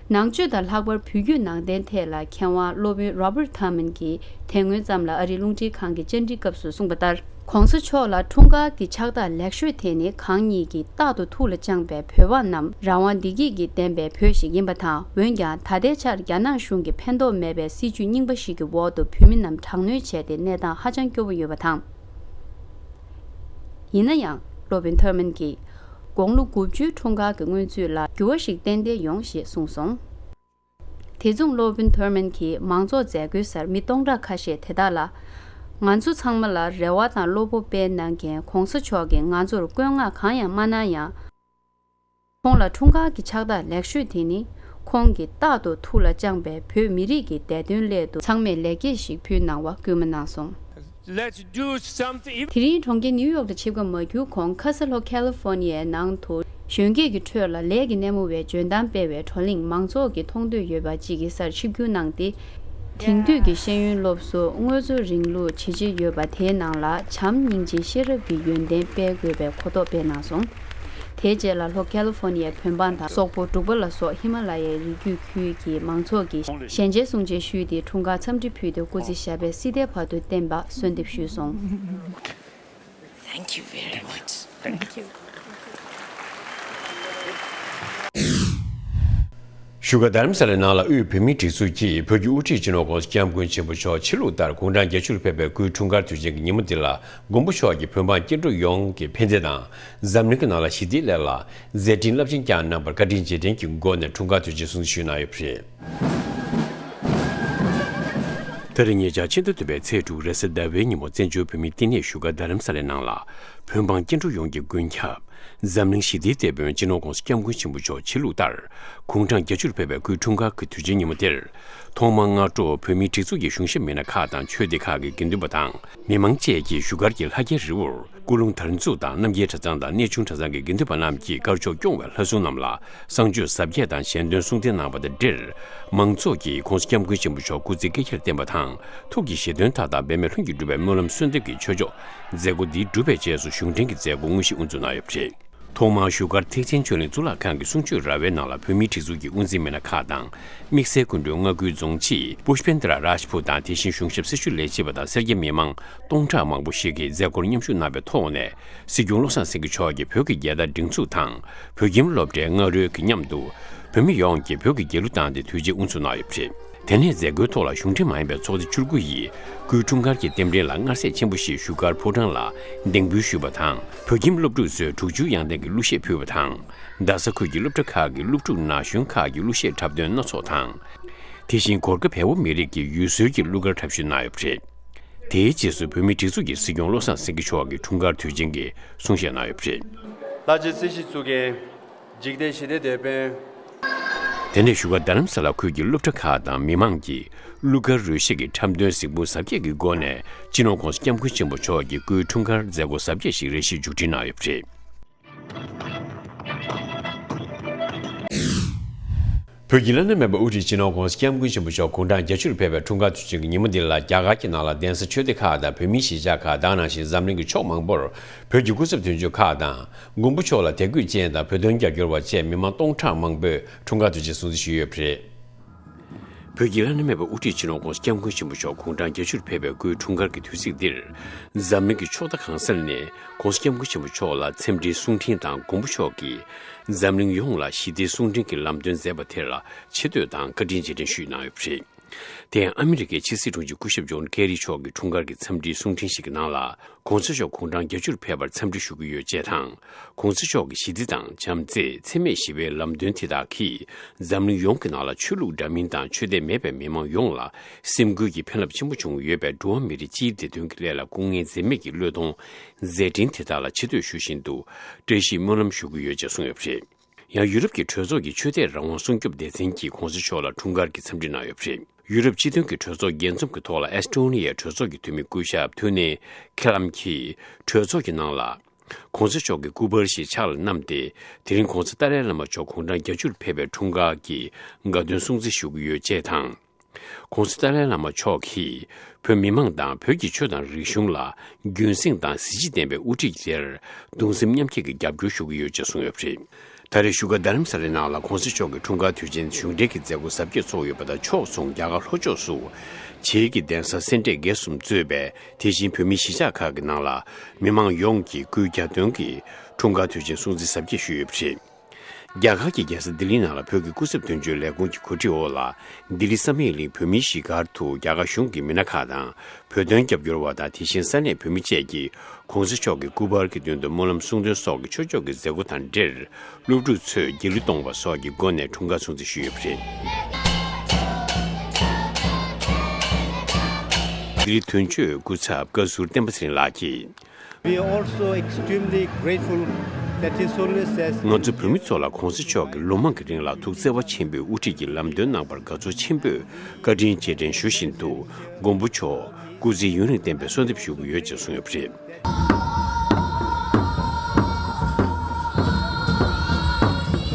ནང་ཆོས་དང་ལྷག་པར་བོད་བརྒྱུད་ནང་བསྟན་ཐད་ལ་མཁས་དབང་སློབ་དཔོན་Robert Thurman གྱིས་དེ་སྔོན་ཙམ་ལ་ཨ་རིའི་རླུང་འཕྲིན་ཁང་གི་བཅར་འདྲི་སྐབས་སུ་གསུངས་པ་ལྟར། ༸གོང་ས་མཆོག་ལ་འཁྲུངས་སྐར་གྱི་ཕྱག་རྟགས་ལེགས་ཤོས་དེ་ནི་གང་ཉིད་ཀྱིས་རྟག་ཏུ་ཐུགས་ལ་བཅངས་པའི་བོད་འབངས་རྣམས་རང་དབང་བདེ་སྐྱིད་ཀྱིས་ལྡན་པའི་བོད་ཞིག་ཡིན་པ་དང་། འོན་ཀྱང་ད་ལྟའི་ཆར་རྒྱ་ནག་གཞུང་གིས་ཕན་ཐོགས་མེད་པའི་སྲིད་བྱུས་རྙིང་པ་ཞིག་གི་འོག་ཏུ་བོད་མི་རྣམས་དྲག་གནོན་བྱས་ཏེ་གནས་སྟངས་ཧ་ཅང་སྐྱོ་བོ་ཡོད་པ་དང་། ཡིན་ན་ཡང་། སློབ་དཔོན་ཐར་མན་གྱིས། དགུང་ལོ་དགུ་བཅུའི་འཁྲུངས་སྐར་གྱི་སྔོན་ཚུད་ལ་འགྱུར་བ་ཞིག་ཏན་ཏན་ཡོང་ཞེས་གསུངས་སོང་། དེ་མཚུངས་སློབ་དཔོན་ཐར་མན་གྱིས་མང་ཚོགས་མཛད་སྒོའི་སར་མི་སྟོང་ཕྲག་ཁ་ཤས་དེ་དག་ལ། ང་ཚོ་ཚང་མ་ལ་རེ་བ་དང་བློ་སྤོབས་སྤེལ་གནང་མཁན་༸གོང་ས་མཆོག་གིས་ང་ཚོར་བཀོད་མངགས་གང་ཡང་མ་གནང་ཡང་། ཁོང་ལ་འཁྲུངས་སྐར་གྱི་ཕྱག་རྟགས་ལེགས་ཤོས་དེ་ནི། ཁོང་གིས་རྟག་ཏུ་ཐུགས་ལ་བཅངས་པའི་བོད་མི་རིགས་ཀྱི་བདེ་དོན་སླད་དུ་ཚང་མས་ལེགས་སྐྱེས་ཤིག་ཕུལ་གནང་བ་སྐུལ་མ་གནང་སོང་། Let's do something. དེ་རིང་གྲོང་ཁྱེར་ནིའུ་ཡོག་ཏུ་ཆིབས་ཁ་མ་བསྒྱུར་གོང་ཁ་ས་ལྷོ་ཁ་ལི་ཧྥོ་ནི་ཡའི་ནང་དུ་གཞོན་སྐྱེས་ཀྱི་ཁྲོད་ལ་ལས་ཀྱི་སྣེ་མོ་བའི་འཇོན་ཐང་སྤེལ་བའི་བགྲོ་གླེང་མང་ཚོགས་ཀྱིས་མཐོང་འདོད་ཡོད་པ་ཅིག་གི་སར་ཆིབས་བསྒྱུར་གནང་སྟེ། དེང་དུས་ཀྱི་ཤེས་ཡོན་སློབ་གསོ་དངོས་གཙོ་རིང་ལུགས་བྱེད་ཀྱི་ཡོད་པ་དེའི་ནང་ལ་བྱམས་སྙིང་རྗེ་ཤེས་རབ་ཀྱི་ཡོན་ཏན་སྤེལ་དགོས་པའི་གོ་རྟོགས་སྤེལ་གནང་སོང་། དེའི་རྗེས་ལ་ལྷོ་ཁ་ལི་ཧྥོ་ནི་ཡའི་བོད་འབངས་དང་སོག་པོ་འབྲུག་པ་ལ་སོགས་ཧི་མ་ལ་ཡའི་རི་རྒྱུད་ཁུལ་གྱི་མང་ཚོགས་ཀྱིས་ཞལ་མཇལ་གསུང་ཆེན་ཞུས་ཏེ་འཁྲུངས་སྐར་འཚམས་འདྲི་ཕུལ་ཏེ་སྐུ་ཚེ་ཞབས་པད་སྲིད་མཐའི་བར་དུ་བརྟན་པ་གསོལ་འདེབས་ཞུས་སོང་། Thank you very much. Thank you. བཞུགས་སྒར་རྡ་རམ་ས་ལའི་ནང་ལ་དབུས་བོད་མིའི་སྒྲིག་འཛུགས་ཀྱིས་བོད་ཀྱི་དབུ་ཁྲིད་སྤྱི་ནོར་༸གོང་ས་༸སྐྱབས་མགོན་ཆེན་པོ་མཆོག་ཕྱི་ལུགས་ལྟར་དགུང་གྲངས་བརྒྱད་ཅུར་ཕེབས་པའི་སྐུའི་འཁྲུངས་སྐར་དུས་ཆེན་གྱི་ཉིན་མོ་འདི་ལ་མགོན་པོ་མཆོག་གིས་བོད་འབངས་སྐྱེ་འགྲོ་ཡོངས་ཀྱི་ཕན་བདེ་དང་། འཛམ་གླིང་གི་ནང་ལ་ཞི་བདེའི་སླད་ལ་མཛད་འཕྲིན་རླབས་ཆེན་བསྐྱངས་གནང་བར་བཀའ་དྲིན་རྗེས་དྲན་གྱི་སྒོ་ནས་འཁྲུངས་སྐར་དུས་ཆེན་སྲུང་བརྩི་ཞུས་གནང་ཡོད་པ་རེད། ད་རེས་ཉེ་ཆར་ཕྱི་ཟླ་བདུན་པའི་ཚེས་དྲུག་རེས་གཟའ་ཟླ་བའི་ཉིན་མོ་བཙན་བྱོལ་བོད་མིའི་བསྟི་གནས་བཞུགས་སྒར་རྡ་རམ་ས་ལའི་ནང་ལ་བོད་འབངས་སྐྱེ་འགྲོ་ཡོངས་ཀྱི་མགོན་སྐྱབས། འཛམ་གླིང་ཞི་བདེའི་དེད་དཔོན་སྤྱི་ནོར་༸གོང་ས་༸སྐྱབས་མགོན་ཆེན་པོ་མཆོག་ཕྱི་ལུགས་ལྟར་དགུང་གྲངས་བརྒྱད་ཅུར་ཕེབས་པའི་སྐུའི་འཁྲུངས་སྐར་གྱི་དུས་ཆེན་ཉིན་མོ་དེར། ཐོག་མར་སྔ་དྲོ་བོད་མིའི་སྒྲིག་འཛུགས་ཀྱི་གཞུང་ཞབས་མི་སྣ་ཁག་དང་ཆོས་སྡེ་ཁག་གི་དགེ་འདུན་པ་དང་། མི་མང་བཅས་ཀྱིས་བཞུགས་སྒར་གྱི་ལྷ་རྒྱལ་རི་བོར་སྐུ་རླུང་དར་འཛུགས་དང་རྣམ་རྒྱལ་གྲྭ་ཚང་དང་གནས་ཆུང་གྲྭ་ཚང་གི་དགེ་འདུན་པ་རྣམས་ཀྱིས་དཀར་ཕྱོགས་སྐྱོང་བའི་ལྷ་སྲུང་རྣམས་ལ་བསང་མཆོད་གཟབ་རྒྱས་དང་ཞལ་འདོན་གསུང་འདོན་གནང་བ་དང་འབྲེལ། མང་ཚོགས་ཀྱིས་༸གོང་ས་༸སྐྱབས་མགོན་ཆེན་པོ་མཆོག་སྐུ་ཚེ་བསྐལ་བརྒྱར་བརྟན་པ་དང་། ཐུགས་ཀྱི་བཞེད་དོན་མཐའ་དག་འབད་མེད་ལྷུན་གྱིས་འགྲུབ་པའི་སྨོན་ལམ་གསོལ་འདེབས་ཀྱི་ཆོས་ཕྱོགས་མཛད་སྒོ་འདིའི་གྲུབ་པའི་རྗེས་སུ་གཞུང་འབྲེལ་གྱི་མཛད་སྒོ་དངོས་གཞི་དབུ་འཛུགས་གནང་ཡོད་པ་རེད། ཐོག་མར་བཞུགས་སྒར་ཐེག་ཆེན་ཆོས་གླིང་གཙུག་ལག་ཁང་གི་གསུང་ཆོས་ར་བའི་ནང་ལ་བོད་མིའི་སྒྲིག་འཛུགས་ཀྱི་དབུ་འཛིན་མི་སྣ་ཁག་དང་། དམིགས་བསལ་སྐུ་མགྲོན་མངའ་ཁུལ་རྫོང་སྤྱི་པུཤ་པེན་དྲ་རཱཇ་ཕུར་དང་། དེ་བཞིན་གཞུང་ཞབས་སྲི་ཞུ་ལས་བྱེད་པ་དང་སེར་སྐྱ་མི་མང་སྟོང་ཕྲག་མང་པོ་ཞིག་གིས་མཛད་སྒོར་མཉམ་ཞུགས་གནང་བའི་ཐོག་ནས། སྲིད་སྐྱོང་བློ་བཟང་སེང་གེ་མཆོག་གིས་བོད་ཀྱི་རྒྱལ་དར་སྒྲེང་འཛུགས་དང་། བོད་ཁྱིམ་སློབ་གྲྭའི་རྔ་རོལ་གྱི་མཉམ་དུ། བོད་མི་ཡོངས་ཀྱིས་བོད་ཀྱི་རྒྱལ་གླུ་བཏང་སྟེ་དུས་ཆེན་དབུ་འཛུགས་གནང་ཡོད་པ་རེད། དེ་ནས་མཛད་སྒོའི་ཐོག་ལ་གཞུང་འབྲེལ་མ་ཡིན་པའི་ཚོགས་སྡེ་བཅུ་དགུ་ཡིས་སྐུའི་འཁྲུངས་སྐར་གྱི་རྟེན་འབྲེལ་ལ་མངར་ཟས་ཆེན་པོ་ཞིག་བཞུགས་སྒར་ཕོ་བྲང་ལ་གདན་འབུལ་ཞུས་པ་དང་། བོད་ཁྱིམ་སློབ་ཕྲུག་ཚོས་དྲུག་ཅུ་དབྱངས་ལྡན་གྱི་གླུ་གཞས་ཕུལ་བ་དང་། རྡ་ས་ཁུལ་གྱི་སློབ་གྲྭ་ཁག་གི་སློབ་ཕྲུག་ན་གཞོན་ཁག་གིས་གླུ་གཞས་འཁྲབ་སྟོན་སྣ་ཚོགས་དང་། དེ་བཞིན་གོར་ཁ་བལ་པོ་མི་རིགས་ཀྱི་ཡུལ་སྲོལ་གྱི་གླུ་གར་འཁྲབ་གཞུག་གནང་ཡོད་པ་རེད། དེའི་རྗེས་སུ་བོད་མིའི་སྒྲིག་འཛུགས་ཀྱི་སྲིད་སྐྱོང་བློ་བཟང་སེང་གེ་མཆོག་གིས་འཁྲུངས་སྐར་དུས་ཆེན་གྱི་གསུང་བཤད་གནང་ཡོད་པ་རེད། ལྷ་རྗེ་སྲིད་ཞིའི་གཙུག་རྒྱན། འཇིག་རྟེན་ཞི་བདེའི་དེད་དཔོན། དེ་ནས་བཞུགས་སྒར་རྡ་རམ་ས་ལ་ཁུལ་གྱི་སློབ་གྲྭ་ཁག་དང་མི་མང་གིས་གླུ་གར་རོལ་གཞས་ཀྱི་འཁྲབ་སྟོན་གཟིགས་འབུལ་གཟབ་རྒྱས་ཀྱི་སྒོ་ནས་སྤྱི་ནོར་༸གོང་ས་༸སྐྱབས་མགོན་ཆེན་པོ་མཆོག་གི་སྐུའི་འཁྲུངས་སྐར་མཛད་སྒོ་གཟབ་རྒྱས་ཤིག་རེ་ཞིག་མཇུག་སྒྲིལ་གནང་ཡོད་པ་རེད། བོད་ཀྱི་བླ་ན་མེད་པའི་དབུ་ཁྲིད་སྤྱི་ནོར་༸གོང་ས་༸སྐྱབས་མགོན་ཆེན་པོ་མཆོག་དགུང་གྲངས་བརྒྱད་ཅུར་ཕེབས་པའི་འཁྲུངས་སྐར་དུས་ཆེན་གྱི་ཉིན་མོ་འདི་ལ། རྒྱ་གར་གྱི་ནང་ལ་གདན་ས་ཆོས་སྡེ་ཁག་དང་བོད་མིའི་གཞིས་ཆགས་ཁག་དེ་ནང་བཞིན་འཛམ་གླིང་གི་ཕྱོགས་མང་པོར་བོད་ཀྱི་སྐུ་ཚབ་དོན་གཅོད་ཁག་དང་། མགོན་པོ་མཆོག་ལ་དད་གུས་ཅན་དང་བོད་དོན་རྒྱབ་སྐྱོར་བ་བཅས་མི་མང་སྟོང་ཕྲག་མང་པོས་འཁྲུངས་སྐར་དུས་ཆེན་སྲུང་བརྩི་ཞུས་ཡོད་པ་རེད། བོད་ཀྱི་བླ་ན་མེད་པའི་དབུ་ཁྲིད་སྤྱི་ནོར་༸གོང་ས་༸སྐྱབས་མགོན་ཆེན་པོ་མཆོག་དགུང་གྲངས་བརྒྱད་ཅུར་ཕེབས་པའི་སྐུའི་འཁྲུངས་སྐར་གྱི་དུས་ཚིགས་འདིར། འཛམ་གླིང་གི་ཕྱོགས་མཐའ་གང་སར་ནས་༸གོང་ས་༸སྐྱབས་མགོན་ཆེན་པོ་མཆོག་ལ་འཚམས་འདྲིའི་གསུང་འཕྲིན་དང་། མགོན་པོ་མཆོག་གིས་འཛམ་གླིང་ཡོངས་ལ་ཞི་བདེའི་གསུང་འཕྲིན་གྱི་ལམ་སྟོན་མཛད་པ་དེར་ཆེ་བསྟོད་དང་བཀའ་དྲིན་རྗེས་དྲན་ཞུས་གནང་ཡོད་པ་རེད། དེ་ཡང་ཨ་མི་རི་ཀའི་ཕྱི་སྲིད་དྲུང་ཆེ་སྐུ་ཞབས་ཇོན་ཀེ་རི་མཆོག་གི་འཁྲུངས་སྐར་གྱི་འཚམས་འདྲིའི་གསུང་འཕྲིན་ཞིག་གི་ནང་ལ། ༸གོང་ས་མཆོག་དགུང་གྲངས་བརྒྱད་ཅུར་ཕེབས་པར་འཚམས་འདྲི་ཞུ་གི་ཡོད་ཅེས་དང་། ༸གོང་ས་མཆོག་གི་ཞི་བདེ་དང་བྱམས་བརྩེ། འཚེ་མེད་ཞི་བའི་ལམ་སྟོན་དེ་དག་གིས་འཛམ་གླིང་ཡོངས་ཀྱི་ནང་ལ་ཆོས་ལུགས་འདྲ་མིན་དང་ཆོས་དད་མེད་པའི་མི་མང་ཡོངས་ལ་སེམས་འགུལ་གྱི་ཕན་རླབས་ཆེན་པོ་བྱུང་ཡོད་པས། འགྲོ་བ་མི་རིགས་སྤྱིའི་བདེ་དོན་གྱི་སླད་ལ་སྐུ་ངལ་འཛེམས་མེད་ཀྱི་བློས་གཏོང་མཛད་འཕྲིན་དེ་དག་ལ་ཆེ་བསྟོད་ཞུ་བཞིན་དུ་བཀྲ་ཤིས་སྨོན་ལམ་ཞུ་གི་ཡོད་ཅེས་གསུངས་ཡོད་པ་རེད། ཡང་ཡུ་རོབ་ཀྱི་གྲོས་ཚོགས་ཀྱི་ཆོས་དད་རང་དབང་སྲུང་སྐྱོབ་སྡེ་ཚན་གྱིས་༸གོང་ས་མཆོག་ལ་འཁྲུངས་སྐར་གྱི་འཚམས་འདྲི་གནང་ཡོད་པ་རེད། ཡུ་རོབ་སྤྱི་མཐུན་གྱི་གྲོས་ཚོགས་འགན་འཛོམས་ཀྱི་ཐོག་ལ་ཨེས་ཊོ་ནི་ཡའི་གྲོས་ཚོགས་ཀྱི་འཐུས་མི་སྐུ་ཞབས་ཐུ་ནེ་ཁེ་ལམ་གྱིས་གྲོས་ཚོགས་ཀྱི་ནང་ལ། ༸གོང་ས་མཆོག་གི་སྐུ་པར་ཞིག་ཕྱག་ལ་བསྣམས་ཏེ། དེ་རིང་༸གོང་ས་ཏཱ་ལའི་བླ་མ་མཆོག་དགུང་གྲངས་བརྒྱད་ཅུར་ཕེབས་པའི་འཁྲུངས་སྐར་གྱི་དགའ་སྟོན་སྲུང་བརྩི་ཞུ་གི་ཡོད་ཅེས་དང་། ༸གོང་ས་ཏཱ་ལའི་བླ་མ་མཆོག་གིས་བོད་མི་མང་དང་བོད་ཀྱི་ཆོས་དང་རིག་གཞུང་ལ་རྒྱུན་སྲིང་དང་གཟི་བརྗིད་ལྡན་པའི་དབུ་ཁྲིད་དེར་གདུང་སེམས་མཉམ་སྐྱེད་ཀྱི་རྒྱབ་སྐྱོར་ཞུ་གི་ཡོད་ཅེས་གསུངས་ཡོད་པ་རེད། ད་རེས་བཞུགས་སྒར་རྡ་རམ་ས་ལའི་ནང་ལ་༸གོང་ས་མཆོག་གི་འཁྲུངས་སྐར་དུས་ཆེན་གཞུང་འབྲེལ་གྱི་མཛད་སྒོ་གཟབ་རྒྱས་ཚོགས་ཡོད་པ་དང་། ཕྱོགས་མཚུངས་རྒྱ་གར་ལྷོ་ཕྱོགས་སུ་བྱེས་ཀྱི་གདན་ས་སེ་འབྲས་དགེ་གསུམ་གཙོས་པའི་དེ་བཞིན་བོད་མིའི་གཞིས་ཆགས་ཁག་གི་ནང་ལ་མི་མང་ཡོངས་ཀྱིས་སྐུའི་གྱ་སྟོན་གྱི་འཁྲུངས་སྐར་དུས་ཆེན་སྲུང་བརྩི་གཟབ་རྒྱས་ཞུས་ཡོད་པ་རེད། རྒྱ་གར་གྱི་རྒྱལ་ས་ལྡི་ལིའི་ནང་ལ་བོད་ཀྱི་སྐུ་ཚབ་དོན་གཅོད་ལས་ཁུངས་ཀྱི་གོ་སྒྲིག་འོག་ལ། ལྡི་ལི་བསམ་ཡས་གླིང་བོད་མིའི་གཞིས་སྒར་དུ་རྒྱ་གར་གཞུང་གི་མི་སྣ་ཁག་དང་། བོད་དོན་རྒྱབ་སྐྱོར་བ་དང་། དེ་བཞིན་ས་གནས་བོད་མི་བཅས་ཀྱིས་༸གོང་ས་མཆོག་གི་སྐུ་པར་གྱི་མདུན་དུ་སྨོན་ལམ་གསུང་འདོན་སོགས་ཀྱི་ཆོས་ཕྱོགས་ཀྱི་མཛད་སྒོ་དང་འབྲེལ། སློབ་ཕྲུག་ཚོས་རྒྱལ་གླུ་གཏོང་བ་སོགས་ཀྱི་སྒོ་ནས་འཁྲུངས་སྐར་སྲུང་བརྩི་ཞུས་ཡོད་པ་རེད། ལྡི་ལི་དོན་གཅོད་སྐུ་ཚབ་བཀའ་ཟུར་བསྟན་པ་ཚེ་རིང་ལགས་ཀྱིས། We are also extremely grateful that His Holiness has ང་ཚོ་བོད་མི་ཚོ་ལ་༸གོང་ས་མཆོག་གིས་ལོ་མང་གི་རིང་ལ་ཐུགས་བརྩེ་བ་ཆེན་པོས་དབུ་ཁྲིད་ཀྱི་ལམ་སྟོན་གནང་བར་དགའ་ཚོར་ཆེན་པོས་བཀའ་དྲིན་རྗེས་དྲན་ཞུ་བཞིན་དུ། མགོན་པོ་མཆོག་སྐུ་ཚེ་ཡུན་རིང་བརྟན་པའི་གསོལ་འདེབས་ཞུ་གི་ཡོད་ཅེས་གསུངས་ཡོད་པ་རེད།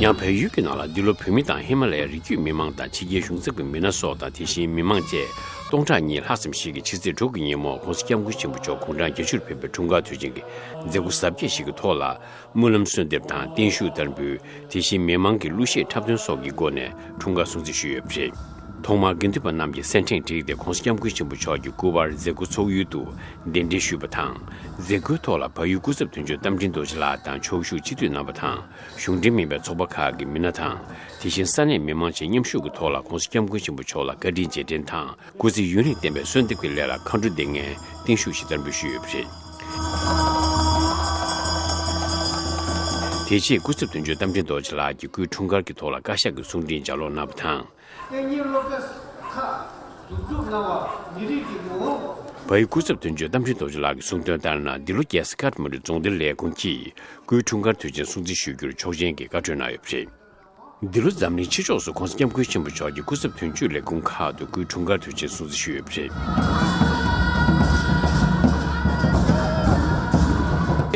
ཡང་བལ་ཡུལ་གྱི་ནང་ལ་འདི་ལོ་བོད་མི་དང་ཧི་མ་ལ་ཡའི་རི་རྒྱུད་མི་མང་དང་ཕྱི་རྒྱལ་གཞུང་ཚབ་ཀྱི་མི་སྣ་སོགས་དང་། དེ་བཞིན་མི་མང་བཅས་སྟོང་ཕྲག་གཉིས་ལྷག་ཙམ་ཞིག་གིས་ཕྱི་ཚེས་དྲུག་གི་ཉིན་མོ་༸གོང་ས་༸སྐྱབས་མགོན་ཆེན་པོ་མཆོག་དགུང་གྲངས་བརྒྱད་ཅུར་ཕེབས་པའི་འཁྲུངས་སྐར་དུས་ཆེན་གྱི་མཛད་སྒོ་གཟབ་རྒྱས་ཤིག་གི་ཐོག་ལ། སྨོན་ལམ་གསོལ་འདེབས་དང་བརྟན་བཞུགས་བསྟར་འབུལ། དེ་བཞིན་མི་མང་གི་གླུ་གཞས་འཁྲབ་སྟོན་སོགས་ཀྱི་སྒོ་ནས་འཁྲུངས་སྐར་སྲུང་བརྩི་ཞུས་ཡོད་པ་རེད། ཐོག་མར་དགེ་འདུན་པ་རྣམས་ཀྱིས་སེར་ཕྲེང་བསྒྲིགས་ཏེ་༸གོང་ས་༸སྐྱབས་མགོན་ཆེན་པོ་མཆོག་གི་སྐུ་པར་མཛད་སྒོ་ཚོགས་ཡུལ་དུ་གདན་འདྲེན་ཞུས་པ་དང་། མཛད་སྒོའི་ཐོག་ལ་བལ་ཡུལ་སྐུ་ཚབ་དོན་གཅོད་རྟ་མགྲིན་རྡོ་རྗེ་ལགས་དང་ཕྱོགས་བཞུགས་སྤྱི་འཐུས་རྣམ་པ་དང་། གཞུང་འབྲེལ་མིན་པའི་ཚོགས་པ་ཁག་གི་མི་སྣ་དང་། དེ་བཞིན་ས་གནས་མི་མང་བཅས་མཉམ་ཞུགས་ཀྱི་ཐོག་ལ་༸གོང་ས་༸སྐྱབས་མགོན་ཆེན་པོ་མཆོག་ལ་བཀའ་དྲིན་རྗེས་དྲན་དང་། སྐུ་ཚེ་ཡུན་རིང་བརྟན་པའི་གསོལ་འདེབས་ཀྱི་སླད་ལ་མཁའ་འགྲོ་སྡེ་ལྔའི་བརྟན་བཞུགས་ཤིག་བསྟར་འབུལ་ཞུས་ཡོད་པ་རེད། དེ་རྗེས་སྐུ་ཚབ་དོན་གཅོད་རྟ་མགྲིན་རྡོ་རྗེ་ལགས་ཀྱིས་སྐུའི་འཁྲུངས་སྐར་གྱི་ཐོག་ལ་བཀའ་ཤག་གི་གསུང་འཕྲིན་ལྗགས་ཀློག་གནང་བ་དང་། ཏེ་ཉིན་སློབ་གྲྭ་ཁག་འཛུགས་སྐྲུན་གནང་བ་མི་རིགས་ཀྱི་ངོ་བོ། བལ་ཡུལ་སྐུ་ཚབ་དོན་གཅོད་རྟ་མགྲིན་རྡོ་རྗེ་ལགས་ཀྱིས་གསུངས་དོན་ལྟར་ན། འདི་ལོ་རྒྱལ་ས་ཀཐ་མན་ཌུ་རྫོང་སྡེ་ལས་ཁུངས་ཀྱིས་སྐུའི་འཁྲུངས་སྐར་དུས་ཆེན་སྲུང་བརྩི་ཞུ་རྒྱུར་ཆོག་མཆན་གྱི་བཀའ་འཁྲོལ་གནང་ཡོད་པ་རེད། འདི་ལོ་འཛམ་གླིང་ཕྱི་ཕྱོགས་སུ་༸གོང་ས་༸སྐྱབས་མགོན་ཆེན་པོ་མཆོག་གིས་སྐུ་ཚབ་དོན་གཅོད་ལས་ཁུངས་ཁག་ཏུ་སྐུའི་འཁྲུངས་སྐར་དུས་ཆེན་སྲུང་བརྩི་ཞུས་ཡོད་པ་རེད།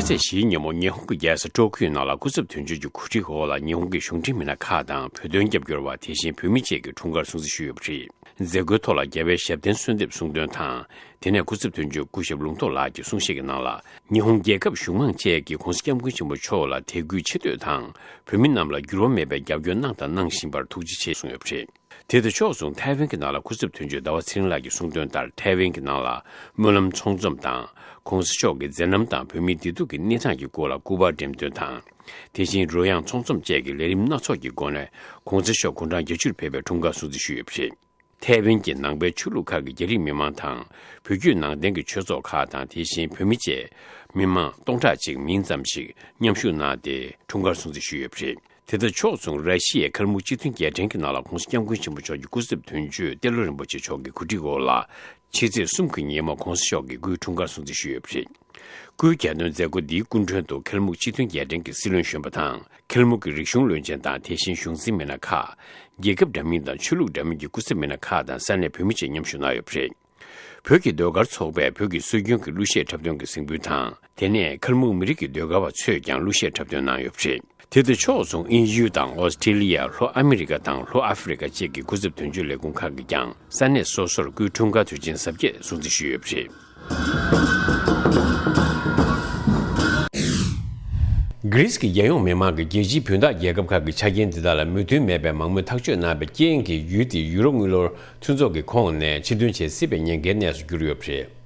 ཕྱི་ཚེས་བཞིའི་ཉིན་མོ་ཉི་ཧོང་གི་རྒྱལ་ས་ཀྲོ་ཀིའོ་ནང་ལ་སྐུ་ཚབ་དོན་གཅོད་ཀྱི་གོ་སྒྲིག་འོག་ལ་ཉི་ཧོང་གི་གཞུང་འབྲེལ་མི་སྣ་ཁག་དང་བོད་དོན་རྒྱབ་སྐྱོར་བ། དེ་བཞིན་བོད་མི་བཅས་ཀྱིས་འཁྲུངས་སྐར་སྲུང་བརྩི་ཞུས་ཡོད་པ་རེད། མཛད་སྒོའི་ཐོག་ལ་རྒྱལ་བའི་ཞབས་བརྟན་གསོལ་འདེབས་གསུང་འདོན་དང་། དེ་ནས་སྐུ་ཚབ་དོན་གཅོད་སྐུ་ཞབས་ལུང་རྟོགས་ལགས་ཀྱིས་གསུང་བཤད་ཀྱི་ནང་ལ། ཉི་ཧོང་རྒྱལ་ཁབ་གཞུང་མང་བཅས་ཀྱིས་༸གོང་ས་༸སྐྱབས་མགོན་ཆེན་པོ་མཆོག་ལ་དད་གུས་ཆེ་བསྟོད་དང་། བོད་མི་རྣམས་ལ་འགྱུར་བ་མེད་པའི་རྒྱབ་སྐྱོར་གནང་དང་གནང་བཞིན་པར་ཐུགས་རྗེ་ཆེ་གསུངས་ཡོད་པ་རེད། དེ་དང་ཕྱོགས་མཚུངས་ཐའེ་ཝན་གྱི་ནང་ལ་སྐུ་ཚབ་དོན་གཅོད་ཟླ་བ་ཚེ་རིང་ལགས་ཀྱིས་གསུངས་དོན་ལྟར། ཐའེ་ཝན་གྱི་ནང་ལ་སྨོན་ལམ་ཚོགས་འཛོམས་དང་། ༸གོང་ས་མཆོག་གི་མཛད་རྣམ་དང་བོད་མིའི་བདེ་སྡུག་གི་གནས་སྟངས་ཀྱི་སྐོར་ལ་སྐུ་པར་འགྲེམས་སྟོན་དང་། དེ་བཞིན་རོལ་དབྱངས་ཚོགས་འཛོམས་བཅས་ཀྱི་ལས་རིམ་སྣ་ཚོགས་ཀྱི་སྒོ་ནས་༸གོང་ས་མཆོག་དགུང་གྲངས་བརྒྱད་ཅུར་ཕེབས་པའི་འཁྲུངས་སྐར་སྲུང་བརྩི་ཞུས་ཡོད་པ་རེད། ཐའེ་ཝན་གྱི་ནང་པའི་ཆོས་ལུགས་ཁག་གི་རྒྱ་རིགས་མི་མང་དང་། བོད་བརྒྱུད་ནང་བསྟན་གྱི་ཆོས་ཚོགས་ཁག་དང་། དེ་བཞིན་བོད་མི་བཅས་མི་མང་སྟོང་ཕྲག་གཅིག་མིན་ཙམ་ཞིག་མཉམ་ཞུགས་གནང་སྟེ་འཁྲུངས་སྐར་སྲུང་བརྩི་ཞུས་ཡོད་པ་རེད། དེ་དང་ཕྱོགས་མཚུངས་ར་ཤི་ཡའི་ཁལ་མུག་སྤྱི་མཐུན་རྒྱལ་ཕྲན་གྱི་ནང་ལ་༸གོང་ས་༸སྐྱབས་མགོན་ཆེན་པོ་མཆོག་གི་སྐུ་ཚབ་དོན་གཅོད་ཏེ་ལོ་རིན་པོ་ཆེ་མཆོག་གི་གོ་སྒྲིག་འོག་ལ། ཕྱི་ཚེས་གསུམ་གྱི་ཉིན་མོ་༸གོང་ས་མཆོག་གི་སྐུའི་འཁྲུངས་སྐར་སྲུང་བརྩི་ཞུས་ཡོད་པ་རེད། སྐུའི་གྱ་སྟོན་མཛད་སྒོ་འདིའི་སྐུ་མགྲོན་དུ་ཁེལ་མུག་སྤྱི་མཐུན་རྒྱལ་ཕྲན་གྱི་སྲིད་བློན་གཞོན་པ་དང་། ཁེལ་མུག་གི་རིག་གཞུང་བློན་ཆེན་དང་། དེ་བཞིན་གཞུང་འཛིན་མི་སྣ་ཁག་རྒྱལ་ཁབ་འདྲ་མིན་དང་ཆོས་ལུགས་འདྲ་མིན་གྱི་སྐུ་ཚབ་མི་སྣ་ཁག་དང་ས་གནས་བོད་མི་བཅས་མཉམ་ཞུགས་གནང་ཡོད་པ་རེད། བོད་ཀྱི་ཟློས་གར་ཚོགས་པས་བོད་ཀྱི་སྲོལ་རྒྱུན་གྱི་གླུ་གཞས་འཁྲབ་སྟོན་གྱི་གཟིགས་འབུལ་དང་། དེ་ནས་ཁེལ་མུག་མི་རིགས་ཀྱི་ཟློས་གར་བ་ཚོས་ཀྱང་གླུ་གཞས་འཁྲབ་སྟོན་གནང་ཡོད་པ་རེད། དེ་དང་ཕྱོགས་མཚུངས་དབྱིན་ཡུལ་དང་ཨོ་སི་ཀྲི་ལི་ཡ། ལྷོ་ཨ་མི་རི་ཀ་དང་ལྷོ་ཨ་ཧྥེ་རི་ཀ་བཅས་ཀྱི་སྐུ་ཚབ་དོན་གཅོད་ལས་ཁུངས་ཁག་གིས་ཀྱང་ས་གནས་སོ་སོར་སྐུའི་འཁྲུངས་སྐར་དུས་ཆེན་གཟབ་རྒྱས་སྲུང་བརྩི་ཞུས་ཡོད་པ་རེད། གྷི་རིས་ཀྱི་རྒྱལ་ཡོངས་མི་མང་གིས་རྒྱལ་སྤྱིའི་བུན་བདག་རྒྱལ་ཁབ་ཁག་གི་ཆ་རྐྱེན་དེ་དག་ལ་མོས་མཐུན་མེད་པའི་མང་མོས་ཐག་གཅོད་གནང་བའི་རྐྱེན་གྱིས། ཡུལ་དེའི་ཡུ་རོ་དངུལ་ལོར་མཐུན་ཚོགས་ཀྱི་ཁོངས་ནས་ཕྱིར་ཐོན་བྱེད་སྲིད་པའི་ཉེན་ཁའི་གནས་སུ་གྱུར་ཡོད་པ་རེད།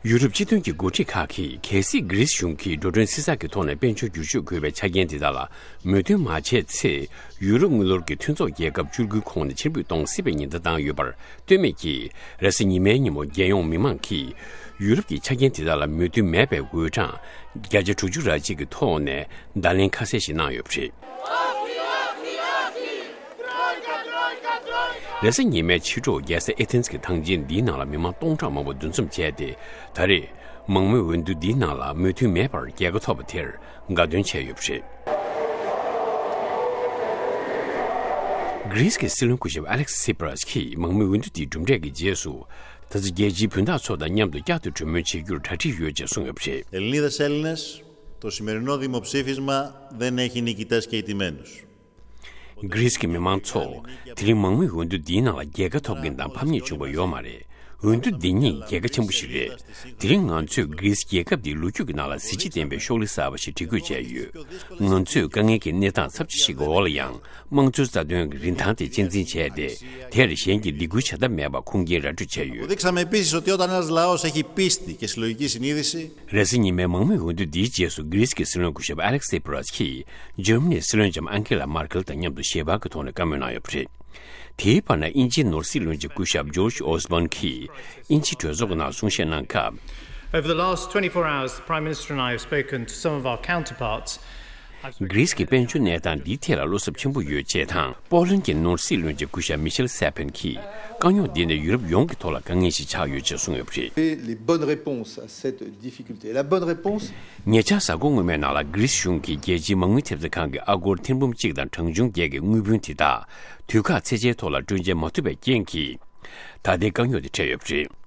ཡུ་རོབ་སྤྱི་མཐུན་གྱི་འགོ་ཁྲིད་ཁག་གིས་གལ་སྲིད་གྷི་རིས་གཞུང་གིས་འགྲོ་གྲོན་བསྲི་ཚགས་ཀྱི་ཐོག་ནས་དཔལ་འབྱོར་བསྒྱུར་བཅོས་དགོས་པའི་ཆ་རྐྱེན་དེ་དག་ལ་མོས་མཐུན་མ་བྱས་ཚེ། ཡུ་རོ་དངུལ་ལོར་གྱི་མཐུན་ཚོགས་རྒྱལ་ཁབ་བཅུ་དགུའི་ཁོངས་ནས་ཕྱིར་འབུད་གཏོང་སྲིད་པའི་ཉེན་བརྡ་བཏང་ཡོད་པར་ལྟོས་མེད་ཀྱིས། རེས་གཟའ་ཉི་མའི་ཉིན་མོ་རྒྱལ་ཡོངས་མི་མང་གིས་ཡུ་རོབ་ཀྱི་ཆ་རྐྱེན་དེ་དག་ལ་མོས་མཐུན་མེད་པའི་འུད་གྲངས་བརྒྱ་ཆ་དྲུག་ཅུ་ར་གཅིག་གི་ཐོག་ནས་བརྡ་ལན་ཁ་གསལ་ཞིག་གནང་ཡོད་པ་རེད། རེས་གཟའ་ཉི་མའི་ཕྱི་དྲོ་རྒྱལ་ས་ཨེ་ཐེན་གྱི་ཐང་ཆེན་འདིའི་ནང་ལ་མི་མང་སྟོང་ཕྲག་མང་པོ་འདུ་འཛོམས་བྱས་ཏེ། ད་རེས་མང་མོས་འོས་བསྡུ་འདིའི་ནང་ལ་མོས་མཐུན་མེད་པར་རྒྱལ་ཁ་ཐོབ་པ་དེར་དགའ་སྟོན་བྱས་ཡོད་པ་རེད། གྷི་རིས་ཀྱི་སྲིད་བློན་སྐུ་ཞབས་ཨ་ལེག་སི་སི་པ་རཱས་ཀྱིས་མང་མོས་འོས་བསྡུ་དེའི་གྲུབ་འབྲས་ཀྱི་རྗེས་སུ། ད་ཆ་རྒྱལ་སྤྱིའི་བུན་བདག་ཚོ་དང་མཉམ་དུ་བསྐྱར་དུ་གྲོས་མོལ་བྱེད་རྒྱུར་གྲ་སྒྲིག་ཡོད་ཅེས་གསུངས་ཡོད་པ་རེད། Ελληνίδες, Έλληνες, το σημερινό δημοψήφισμα δεν έχει νικητές και ιτημένους. གྷི་རིས་ཀྱི་མི་མང་ཚོ། དེ་རིང་མང་མོས་འོས་བསྡུ་འདིའི་ནང་ལ་རྒྱལ་ཁ་ཐོབ་མཁན་དང་ཕམ་ཉེས་བྱུང་བ་ཡོད་མ་རེད། འོས་བསྡུ་འདི་ཉིད་རྒྱལ་ཁ་ཆེན་པོ་ཞིག་རེད། དེ་རིང་ང་ཚོས་གྷི་རིས་རྒྱལ་ཁབ་འདིའི་ལོ་རྒྱུས་ཀྱི་ནང་ལ་གཟི་བརྗིད་ལྡན་པའི་ཤོག་ལེ་གསར་པ་ཞིག་སྒྲིག་འགོད་བྱས་ཡོད། ང་ཚོས་དཀའ་ངལ་གྱི་གནས་སྟངས་ཚབས་ཆེ་ཞིག་གི་འོག་ལ་ཡང་། དམངས་གཙོའི་རྩ་དོན་གྱི་རིན་ཐང་དེ་གཅེས་འཛིན་བྱས་ཏེ། དེར་གཞན་གྱིས་སྡིགས་སྐུལ་བྱ་ཐབས་མེད་པ་ཁུངས་སྐྱེལ་ར་སྤྲོད་བྱས་ཡོད། Αποδείξαμε επίσης ότι όταν ένας λαός έχει πίστη και συλλογική συνείδηση, རེས་གཟའ་ཉི་མའི་མང་མོས་འོས་བསྡུ་འདིའི་རྗེས་སུ་གྷི་རིས་ཀྱི་སྲིད་བློན་སྐུ་ཞབས་ཨ་ལེག་སི་པ་རཱས་ཀྱིས་འཇར་མ་ནིའི་སྲིད་བློན་ལྕམ་ཨན་ཁེ་ལ་མར་ཁེལ་དང་མཉམ་དུ་ཞལ་པར་གྱི་ཐོག་ནས་བཀའ་མོལ་གནང་ཡོད་པ་རེད། དེའི་བར་ན་དབྱིན་ཇིའི་ནོར་སྲིད་བློན་ཆེན་སྐུ་ཞབས་ཇོརྗ་ཨོ་སི་བྷོན་གྱིས་དབྱིན་ཇིའི་གྲོས་ཚོགས་ཀྱི་ནང་གསུང་བཤད་གནང་སྐབས། Over the last twenty-four hours, the Prime Minister and I have spoken to some of our counterparts. གྷི་རིས་ཀྱི་དཔལ་འབྱོར་གནས་སྟངས་འདིའི་ཐད་ལ་བློ་འཚབ་ཆེན་པོ་ཡོད་ཅེས་དང་། པོ་ལན་གྱི་ནོར་སྲིད་བློན་ཆེན་སྐུ་ཞབས་མི་ཤེལ་སེ་ཕེན་གྱིས། དཀའ་རྙོག་འདི་ནི་ཡུ་རོབ་ཡོངས་ཀྱི་ཐོག་ལ་དཀའ་ངལ་ཞིག་ཆགས་ཡོད་ཅེས་གསུངས་ཡོད་པ་རེད། Et les bonnes réponses à cette difficulté. Et la bonne réponse, ཉེ་ཆར་གཟའ་འཁོར་སྔོན་མའི་ནང་ལ་གྷི་རིས་གཞུང་གིས་རྒྱལ་སྤྱིའི་མ་དངུལ་ཐེབས་རྩ་ཁང་གི་ཨ་སྒོར་ཐེར་འབུམ་གཅིག་དང་གྲངས་ཆུང་བརྒྱད་ཀྱི་དངུལ་བུན་དེ་དག་དུས་བཀག་ཚད་འཇལ་ཐོག་ལ་སྤྲོད་འཇལ་མ་ཐུབ་པའི་རྐྱེན་གྱིས། ད་ལྟའི་དཀའ་རྙོག་དེ་འཕྲད་ཡོད་པ་རེད།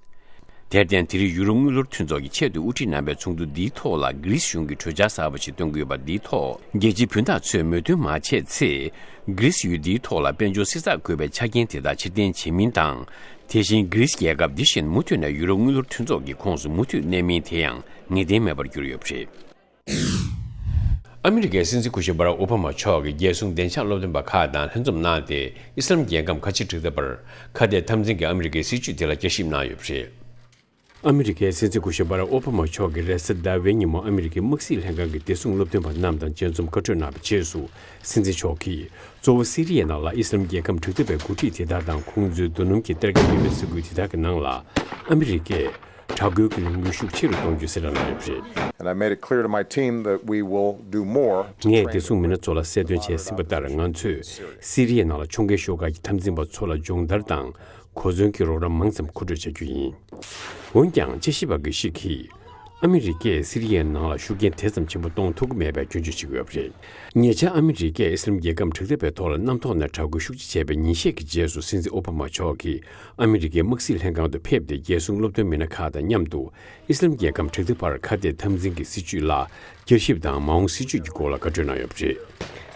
དེར་བརྟེན། དེ་རིང་ཡུ་རོ་དངུལ་ལོར་མཐུན་ཚོགས་ཀྱིས་ཆེད་དུ་དབུ་ཁྲིད་གནང་བའི་ཚོགས་འདུ་འདིའི་ཐོག་ལ་གྷི་རིས་གཞུང་གིས་གྲོས་འཆར་གསར་པ་ཞིག་བཏོན་གྱི་ཡོད་པ་འདིའི་ཐོག་རྒྱལ་སྤྱིའི་བུན་བདག་ཚོས་མོས་མཐུན་མ་བྱས་ཚེ། གྷི་རིས་ཡུལ་འདིའི་ཐོག་ལ་དཔལ་འབྱོར་བསྲི་ཚགས་དགོས་པའི་ཆ་རྐྱེན་དེ་དག་ཕྱིར་འཐེན་བྱེད་མིན་དང་། དེ་བཞིན་གྷི་རིས་རྒྱལ་ཁབ་འདི་བཞིན་མུ་མཐུད་ནས་ཡུ་རོ་དངུལ་ལོར་མཐུན་ཚོགས་ཀྱི་ཁོངས་སུ་མུ་མཐུད་གནས་མིན་དེ་ཡང་ངེས་གཏན་མེད་པར་གྱུར་ཡོད་པ་རེད། ཨ་མི་རི་ཀའི་སྲིད་འཛིན་སྐུ་ཞབས་བྷ་རག་ཨོ་བྷ་མ་མཆོག་གིས་རྒྱལ་སྲུང་བདེ་འཇགས་སློབ་སྟོན་པ་ཁག་དང་ལྷན་འཛོམས་གནང་སྟེ། ཨི་སི་ལམ་རྒྱལ་ཁམས་ཁ་ཆེ་འབྲུག་མཐའ་བར་ཁ་གཏད་འཐབ་འཛིང་གི་ཨ་མི་རི་ཀའི་སྲིད་ཇུས་དེ་ལ་བསྐྱར་ཞིབ་གནང་ཡོད་པ་རེད། ཨ་མི་རི་ཀའི་སྲིད་འཛིན་སྐུ་ཞབས་བྷ་རག་ཨོ་བྷ་མ་མཆོག་གིས་རེས་གཟའ་ཟླ་བའི་ཉིན་མོ་ཨ་མི་རི་ཀའི་དམག་སྲིད་ལྷན་ཁང་གི་བདེ་སྲུང་སློབ་སྟོན་པ་རྣམས་དང་མཇལ་འཛོམས་བཀའ་གྲོས་གནང་བའི་རྗེས་སུ། སྲིད་འཛིན་མཆོག་གིས་གཙོ་བོ་སི་རི་ཡའི་ནང་ལ་ཨི་སི་ལམ་རྒྱལ་ཁམས་འབྲུག་མཐའ་བའི་འགོ་ཁྲིད་དེ་དག་དང་ཁོང་ཚོའི་རྡོ་སྣུམ་གྱི་གཏེར་ཁ་ཡོད་པའི་ས་ཁུལ་དེ་དག་གི་ནང་ལ་ཨ་མི་རི་ཀས་དྲག་རྒོལ་གྱི་ལས་འགུལ་ཤུགས་ཆེ་རུ་གཏོང་རྒྱུའི་གསལ་བསྒྲགས་གནང་ཡོད་པ་རེད། And I made it clear to my team that we will do more to ངས་བདེ་སྲུང་མི་སྣ་ཚོ་ལ་གསལ་སྟོན་བྱས་ཟིན་པ་ལྟར། ང་ཚོས་སི་རི་ཡའི་ནང་ལ་ཕྱོགས་འགལ་ཤོག་ཁག་གི་འཐབ་འཛིང་པ་ཚོ་ལ་སྦྱོང་བརྡར་དང་གོ་མཚོན་གྱི་རོགས་རམ་མང་ཙམ་མཁོ་སྤྲོད་བྱ་རྒྱུ་ཡིན། འོན་ཀྱང་། དཔྱད་ཞིབ་པ་འགའ་ཞིག་གིས། ཨ་མི་རི་ཀས་སི་རི་ཡའི་ནང་ལ་ཤུགས་རྐྱེན་དེ་ཙམ་ཆེན་པོ་གཏོང་ཐུབ་ཀྱི་མེད་པའི་སྐྱོན་བརྗོད་བྱེད་ཀྱི་ཡོད་པ་རེད། ཉེ་ཆར་ཨ་མི་རི་ཀས་ཨི་སི་ལམ་རྒྱལ་ཁམས་འབྲུག་མཐའ་བའི་ཐོག་ལ་གནམ་ཐོག་ནས་དྲག་རྒོལ་ཤུགས་ཆེ་བྱས་པའི་ཉིན་ཤས་ཀྱི་རྗེས་སུ། སྲིད་འཛིན་ཨོ་བྷ་མ་མཆོག་གིས་ཨ་མི་རི་ཀའི་དམག་སྲིད་ལྷན་ཁང་དུ་ཕེབས་ཏེ། རྒྱལ་སྲུང་སློབ་སྟོན་མི་སྣ་ཁག་དང་མཉམ་དུ་ཨི་སི་ལམ་རྒྱལ་ཁམས་འབྲུག་མཐའ་བར་ཁ་གཏད་འཐབ་འཛིང་གི་སྲིད་ཇུས་ལ་བསྐྱར་ཞིབ་དང་། མ་འོངས་སྲིད་ཇུས་ཀྱི་སྐོར་ལ་བཀའ་འཁྲོལ་གནང་ཡོད་པ་རེད།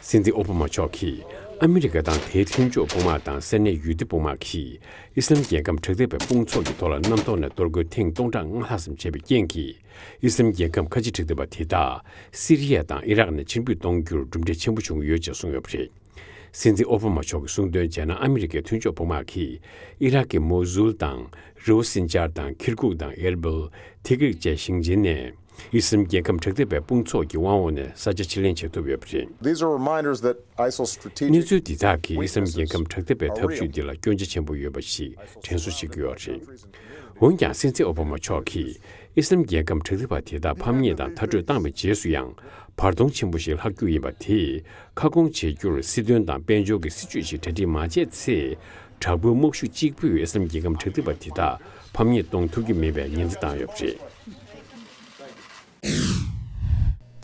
སྲིད་འཛིན་ཨོ་བྷ་མ་མཆོག་གིས། ཨ་མི་རི་ཀ་དང་དེའི་མཐུན་ཕྱོགས་དཔུང་དམག་དང་ས་གནས་ཡུལ་སྡེ་དཔུང་དམག་གིས། ཨི་སི་ལམ་རྒྱལ་ཁམས་འབྲུག་མཐའ་བའི་དཔུང་ཚོགས་ཀྱི་ཐོག་ལ་གནམ་ཐོག་ནས་གཏོར་རྒོལ་ཐེངས་སྟོང་ཕྲག་ལྔ་ལྷག་ཙམ་བྱས་པའི་རྐྱེན་གྱིས། ཨི་སི་ལམ་རྒྱལ་ཁམས་ཁ་ཆེ་འབྲུག་མཐའ་བ་དེ་དག་སི་རི་ཡ་དང་ཨི་རག་ནས་ཕྱིར་འབུད་གཏོང་རྒྱུར་གྲུབ་འབྲས་ཆེན་པོ་བྱུང་ཡོད་ཅེས་གསུངས་ཡོད་པ་རེད། སྲིད་འཛིན་ཨོ་བྷ་མ་མཆོག་གིས་གསུངས་དོན་བྱས་ན། ཨ་མི་རི་ཀའི་མཐུན་ཕྱོགས་དཔུང་དམག་གིས་ཨི་རག་གི་མོ་སུལ་དང་རི་བོ་སིན་ཅར་དང་ཁིར་ཀུག་དང་ཨེར་བིལ། ཐི་གྷིག་བཅས་ཞིང་ཆེན་ནས་ཨི་སི་ལམ་རྒྱལ་ཁམས་འབྲུག་མཐའ་བའི་དཔུང་ཚོགས་ཀྱི་དབང་འོག་ནས་ས་ཆ་ཕྱིར་ལེན་བྱེད་ཐུབ་ཡོད་པ་རེད། These are reminders that ISIL's གནས་strategic ཚུལ་འདི་དག་གིས་ཨི་སི་ལམ་རྒྱལ་ཁམས་འབྲུག་མཐའ་བའི་འཐབ་ཇུས་འདི་ལ་སྐྱོན་ཆ་ཆེན་པོ་ཡོད་པ་ཞིག་དྲན་གསོ་བྱེད་ཀྱི་ཡོད་རེད། འོན་ཀྱང་། སྲིད་འཛིན་ཨོ་བྷ་མ་མཆོག་གིས་ཨི་སི་ལམ་རྒྱལ་ཁམས་འབྲུག་མཐའ་བ་དེ་དག་ཕམ་ཉེས་དང་མཐར་སྐྲོད་བཏང་བའི་རྗེས་སུ་ཡང་། བར་སྟོང་ཆེན་པོ་ཞིག་ལྷག་རྒྱུ་ཡིན་པ་དེས། ཁ་སྐོང་བྱེད་རྒྱུར་སྲིད་དོན་དང་དཔལ་འབྱོར་གྱི་སྲིད་ཇུས་ཤིག་གྲ་སྒྲིག་མ་བྱས་ཚེ། དྲག་པོའི་དམག་ཤུགས་གཅིག་པུས་ཨི་སི་ལམ་རྒྱལ་ཁམས་འབྲུག་མཐའ་བ་དེ་དག་ཕམ་ཉེས་གཏོང་ཐུབ་ཀྱི་མེད་པའི་ཉེན་བརྡ་བཏང་ཡོད་པ་རེད།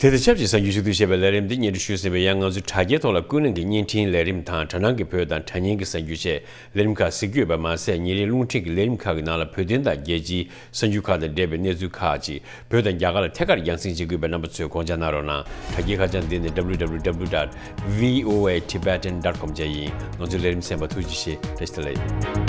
དེ་དང་ཆབས་ཅིག་གསར་འགྱུར་ཞིག་ཏུ་བཤད་པའི་ལས་རིམ་འདི་སྙན་སྒྲོན་ཞུས་ཟིན་པའི་ཡང་ང་ཚོའི་དྲ་རྒྱའི་ཐོག་ལ་ཀུན་གླེང་གི་བརྙན་འཕྲིན་ལས་རིམ་དང་དྲ་སྣང་གི་བོད་དང་དྲ་བརྙན་གྱི་གསར་འགྱུར་བཅས་ལས་རིམ་ཁག་གཟིགས་རྒྱུ་ཡོད་པ་མ་ཟད། ཉིན་རེའི་རླུང་འཕྲིན་གྱི་ལས་རིམ་ཁག་གི་ནང་ལ་བོད་དོན་དང་རྒྱལ་སྤྱིའི་གསར་འགྱུར་ཁག་དང་འབྲེལ་བའི་གནས་ཚུལ་ཁག་ཅིག་བོད་དང་རྒྱ་གར་ལ་ཐད་ཀར་རྒྱང་སྲིང་བྱེད་དགོས་པའི་རྣམ་པ་ཚོས་དགོངས་འཇགས་གནང་རོགས་གནང་། དྲ་རྒྱའི་ཁ་བྱང་འདི་ནི་W W W dot V O A Tibetan dot com བཅས་ཡིན། ང་ཚོའི་ལས་རིམ་གསན་པར་ཐུགས་རྗེ་ཆེ། བཀྲ་ཤིས་བདེ་ལེགས།